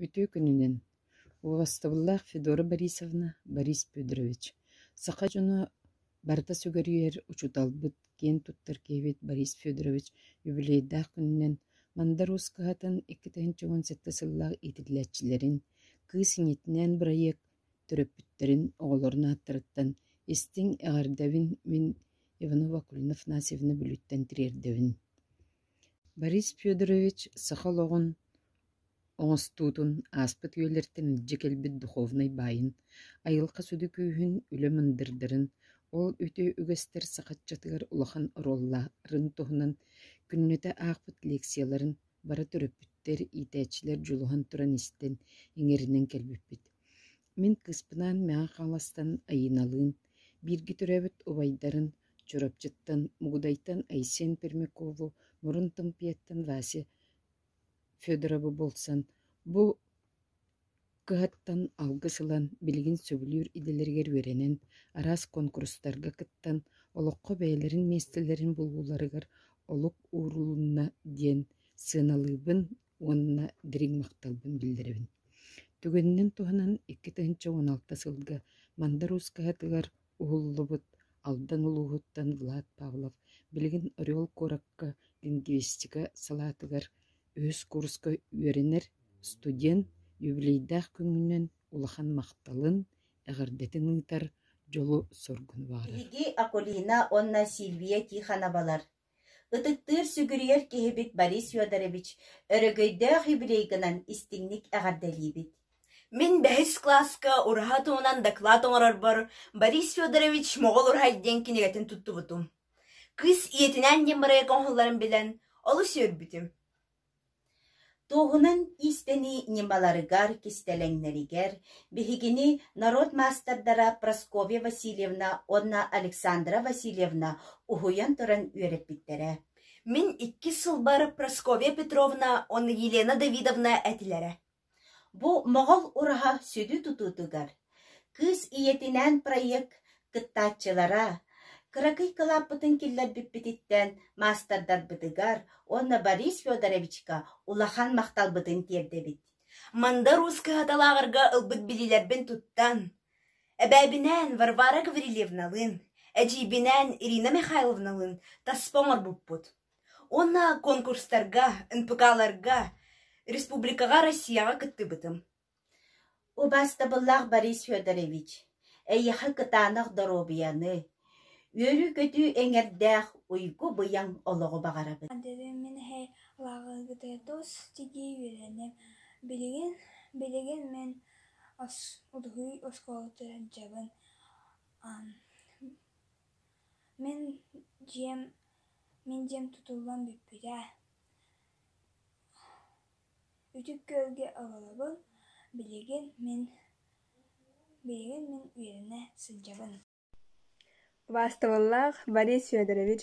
Үтүө күнүнэн! Убастабыллаах Федора Борисовна, Борис Федорович! Саха дьоно барыта сүгүрүйэр учууталбыт, киэн туттар киһибит Борис Федорович юбилейдаах күнүнэн Мандар Уус кыһатын 2017 сыллаах иитиллээччилэрин, кыыс ийэтинээн бырайыак төрөппүттэрин, оҕолорун ааттарыттан истиҥ эҕэрдэбин мин Иванова Акулина Афанасьевна Бүлүүттэн тириэрдэбин. Борис Федорович саха олоҕун оҥостуутун, ааспыт үйэлэртэн илдьэ кэлбит духовнай баайын, айылҕа сүдү күүһүн, үлэ мындырдарын, ол үтүө үгэстэр саха ыччатыгар улахан оруолларын туһунан күннэтэ аахпыт лекцияларын бары төрөппүттэр, иитээччилэр дьулуһан туран истэн, иҥэринэн кэлбиппит. Мин кыыспынаан Мэҥэ Хаҥаластан Айыыналыын, бииргэ төрөөбүт убайдарын Чурапчыттан, Мугудайтан Айсен Пермякову, Мурун Тымпыйаттан Вася Федоровы булсан, бу кыһаттан алгыс ылан, билигин сөбүлүүр идэлэригэр үөрэнэн, араас куонкурустарга кыттан, олоххо бэйэлэрин миэстэлэрин булууларыгар олук уурулунна диэн сыаналыыбын уонна дириҥ махталбын биллэрэбин. Түгэнинэн туһанан 2016 сылга Мандар Уус кыһатыгар уһуллубут Алдан улууһуттан Влад Павлов билигин Орел куоракка лингвистика салаатыгар үһүс курска үөрэнэр студент юбилейдаах күҥҥүнэн улахан махталын, эҕэрдэтин ыытар дьолу-соргуну баҕарар. Биһиги Акулина уонна Сильвия Тихоновалар Ытыктыыр сүгүрүйэр киһибит Борис Федорович өрөгөйдөөх юбилейгынан истиҥник эҕэрдэлиибит. Мин бэһис кылааска ураһа туһунан доклад оҥорорбор Борис Федорович Моҕол ураһай диэн кинигэтин туттубутум. Кыыс ийэтинээн диэн бырайыак оҥоһулларын билэн, олус үөрбүтүм. Туоһунан иистэнии ньымаларыгар, кистэлэҥнэригэр биһигини норуот маастардара Прасковья Васильевна уонна Александра Васильевна уһуйан туран үөрэппиттэрэ. Мин иккис сылбар Прасковья Петровна уонна Елена Давидовна этилэрэ. Бу Моҕол ураһа сүдү тутуутугар Кыыс ийэтинээн проект кыттааччылара кыракый кылааппытын киллэрбиппититтэн маастардарбытыгар уонна Борис Федоровичка улахан махталбытын тиэрдэбит. Мандар Уус кыһата лааҕырга ылбыт билиилэрбин туттан, эбээбинээн Варвара Гаврильевналыын, эдьиийбинээн Ирина Михайловналыын таспа оҥорбуппут. Уонна конкурстарга, НПК-ларга, республикаҕа, Россияҕа кыттыбытым. Убаастабыллаах Борис Федорович, эйиэхэ кытаанах доруобуйаны, үөрүү-көтүү эҥэрдээх уйгу-быйаҥ олоҕу баҕарабын. Мин эһэй лааҕыргытыгар тус тигии үөрэнним. Билигин, билигин мин уруһуй оскуолатыгар сылдьабын. Мин дьиэм, мин дьиэм тутуллан бүппүтэ. Үтүк Күөлгэ олоробун, билигин мин билигин мин үөрэнэ сылдьабын. Убаастабыллаах Борис Федорович,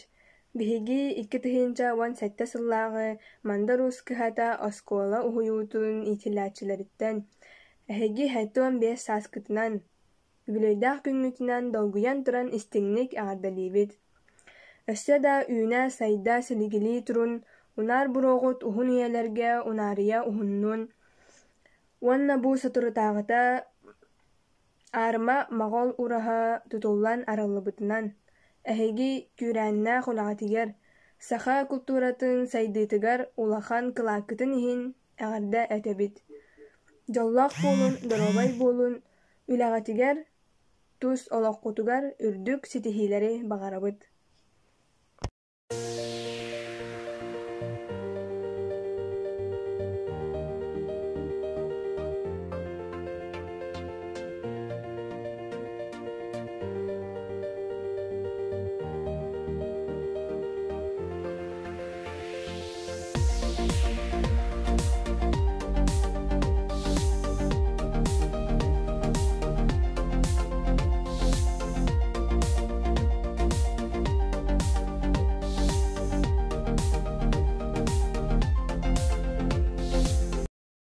биһиги 2017 сыллааҕы Мандар Уус кыһата оскуола уһуйуутун иитиллээччилэриттэн, эһиги 75 сааскытынан, үбүлүөйдээх күҥҥүтүнэн долгуйан туран истиҥник эҕэрдэлиибит! Өссө да үүнэ-сайда силигилии турун, унаар буруоҕут уһун үйэлэргэ унаарыйа уһуннун уонна бу соторутааҕыта аарыма Моҕол ураһа тутуллан арыллыбытынан, эһиги күүрээннээх үлэҕитигэр, саха култууратын сайдыытыгар улахан кылааккытын иһин эҕэрдэ этэбит! Дьоллоох буолун, доруобай буолун, үлэҕитигэр, тус олоххутугар үрдүк ситиһиилэри баҕарабыт!